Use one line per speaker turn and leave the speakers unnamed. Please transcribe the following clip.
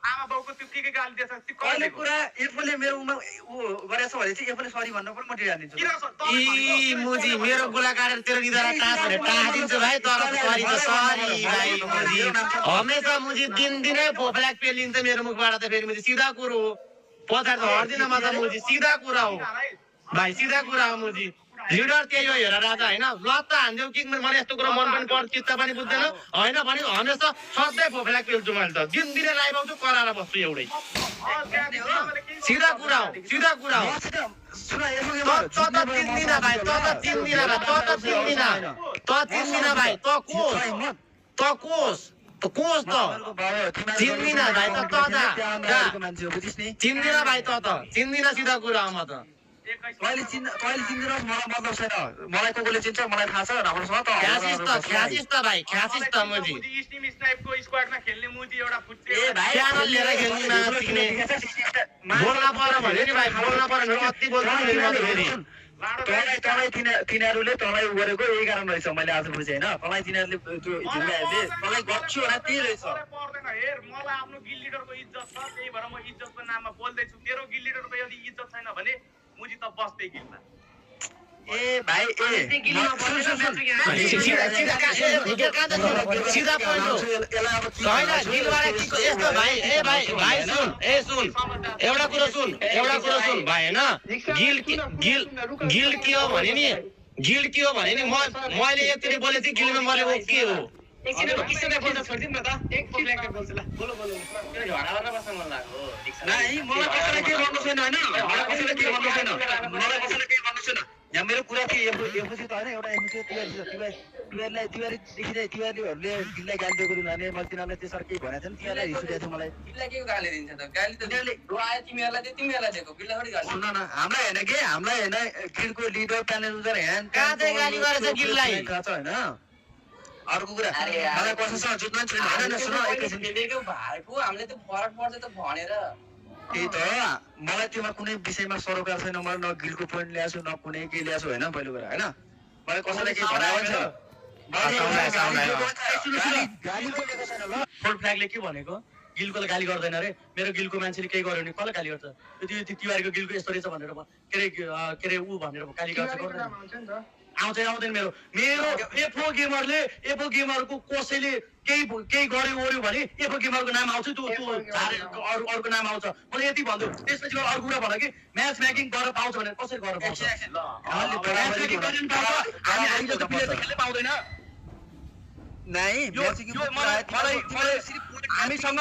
आमा बाउको त्यो के गाली दिएछ त्यो
कहिले कुरा एफले मेरो उमा गरेछ भने चाहिँ एफले सरी भन्न पनि म दिन्छु
ई मुजी मेरो गोला काटेर तेरो निधारा टाँस भने टाँसिदिन्छु भाइ तर सरी त सरी भाइ मुजी हमेसा मुजी दिनदिनै ब्ल्याक पेल लिन्छ मेरो मुखबाट त फेरि मुजी सिधा कुरो हो पछाडि त हर्दिन म त मुजी सिधा कुरा हो भाइ सिधा कुरा हो मुजी लिडर त्यही हो हेर राजा होइन लत हान्थ्यौ कि मलाई यस्तो कुरा मन पनि पर्छ चित्त पनि बुझ्दैन होइन भने हमेसा सधैँ ब्ल्याक पेल्छु मैले त दिनदिनै लाइभ आउँछु कराएर बस्छु एउटै सिधा कुरा हो सिधा कुरा हो त चिन्दिन भाइ त चिन्दिन भाइ त चिन्दिन त चिन्दिन भाइ त कोस चिन्दिन भाइ त चिन्दिन भाइ त चिन्दिन सिधा कुरा हो म त
कहिले चिन्दिनुहोस् मलाई मतलब छैन मलाई कोले चिन्छ मलाई थाहा छ राम्रोसँग त
ख्यासिस त भाइ ख्यासिस त मुजी
स्टिम स्नाइपको स्क्वाडमा खेल्ने मुजी एउटा फुट्टे
ए भाइ
च्यानल लिएर खेल्नु नसिक्ने बोल्न पर्यो भने नि भाइ बोल्न पर्यो भने कति बोल्छु नि म त फेरि
तिनीहरूले तँलाई उ गरेको यही कारण रहेछ मैले आज बुझेँ होइन तँलाई तिनीहरूले त्यो झिङ्गाहरूले तँलाई गर्छु होला त्यही रहेछ
पर्दैन हेर मलाई आफ्नो गिल लिडरको इज्जत छ त्यही भएर म इज्जतको नाममा बोल्दैछु तेरो गिल लिडरको यदि इज्जत छैन भने मुजी त बस्दै गिलमा
ए भाइ
सिधा पहिलो होइन गिलबाट यस्तो भाइ ए भाइ सुन एउटा कुरो सुन भाइ होइन गिल के हो भने नि मैले यति बोले थिएँ गिलमा मैले के हो
एकछिन बोल्न छोड्दिनु न त एक ब्ल्याक बोल्छु ल बोलो झगडा गर्न बस्न मन लाग्यो
नाही मलाई कसैले के भन्नु छैन हैन मलाई कसैले के भन्नु छैन यहाँ मेरो कुरा थियो एफसी त हैन एउटा एफसी तिवारी देखिँदै तिवारीहरूले गिललाई गाली दिएको हुनाले मैले तिनीहरूले त्यसरी केही भनेको थिएन तिनीहरूलाई रिस उठेको थियो मलाई
गिललाई के गाली दिन्छ त गाली त तिनीहरूले आयो तिमीहरूलाई दियो तिमीहरूलाई दिएको गिललाई थोडी गाली
सुन न हामीलाई हैन Gillco leader panel user hand
कहाँ चाहिँ गाली गरेछ गिललाई
हैन अर्को कुरा मलाई कसैसँग जुत्न छैन हैन सुन एकैछिन
दिएको भाइको हामीले त फरक पर्छ त भनेर
त्यही त मलाई त्यसमा कुनै विषयमा सरोकार छैन मलाई न गिलको पोइन्ट ल्याछु न कुनै के ल्याछु हैन पहिलो कुरा हैन मलाई कसैले के भनेको छ फुल फ्ल्यागले के भनेको गिलकोले गाली गर्दैन रे मेरो गिलको मान्छेले केही गर्यो भने कसले गाली गर्छ त्यो तिवारीको गिलको यस्तो रहेछ भनेर के अरे ऊ भनेर गाली गर्छ गर्दैन आउँदैन मेरो एफओ गेमरको कसैले केही गर्यो ओर्यो भने एफओ गेमरको नाम आउँछ त्यो अर्को नाम आउँछ मैले यति भन्छु त्यसपछि अर्को कुरा भन कि म्याच मेकिङ गरेर पाउँछ भने कसरी गरेर पाउँछ खेल्नै पाउँदैन हामीसँग